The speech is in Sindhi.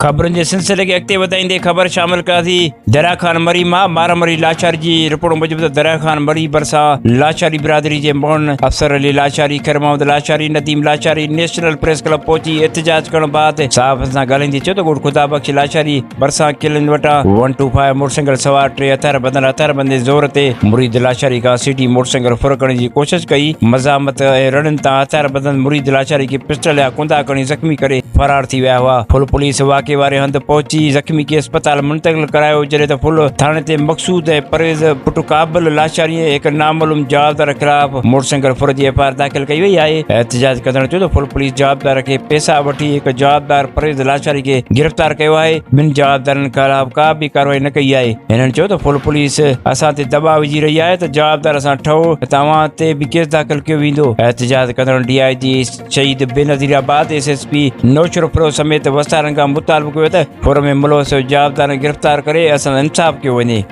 خبرن جي سلسلي کي اڳتي وڌائيندي خبر شامل ڪياسي دريا خان مري مان مارا مري لاشاري جي رپورٽ موجب ته دريا خان مري ڀرسان لاشاري برادري جي ماڻهن افسر علي لاشاري، خير Muhammad Lashari, Nadeem Lashari national press club پهچي احتجاج ڪرڻ بعد صحافين سان ڳالهائيندي چيو ته ڳوٺ خدا بخش لاشاري ڀرسان قلعن وٽان ون ٽو فائيو موٽرسائيڪل سوار ٽي هٿياربندن هٿياربندي زور تي مريد لاشاري کان سٽي موٽرسائيڪل ڦر ڪرڻ جي ڪوشش ڪئي، مزاحمت ۽ رڙين تان هٿياربندن مريد لاشاري کي پسٽل يا ڪندا کڻي زخمي ڪري فرار ٿي ويا هئا. ڦل پوليس واقعي واري هنڌ پهچي زخمي کي اسپتال منتقل ڪرايو جڏهن ته ڦل ٿاڻي تي مقصود ۽ پرويز پٽ قابل لاشاري ۽ هڪ نامعلوم جوابدار خلاف موٽرسائيڪل ڦر جي ايف I R داخل ڪئي وئي آهي. احتجاج ڪندڙن چيو ته ڦل پوليس جوابدار کي پئسا وٺي هڪ جوابدار پرويز لاشاري کي گرفتار ڪيو آهي ٻن جوابدارن خلاف ڪا به ڪارروائي نه ڪئي آهي. هنن چيو ته ڦل پوليس اسان تي دٻاء وجهي رهي آهي ته جوابدار سان ٺهو ته توهان تي به ڪيس داخل ڪيو ويندو. احتجاج ڪندڙن ڊي I جي Shaheed Benazirabad, S S P Naushahro Feroze سميت وسارن کان مطالبو ڪيو ته ڦر ۾ ملوث جوابدارن گرفتار ڪري اسان سان انصاف ڪيو وڃي.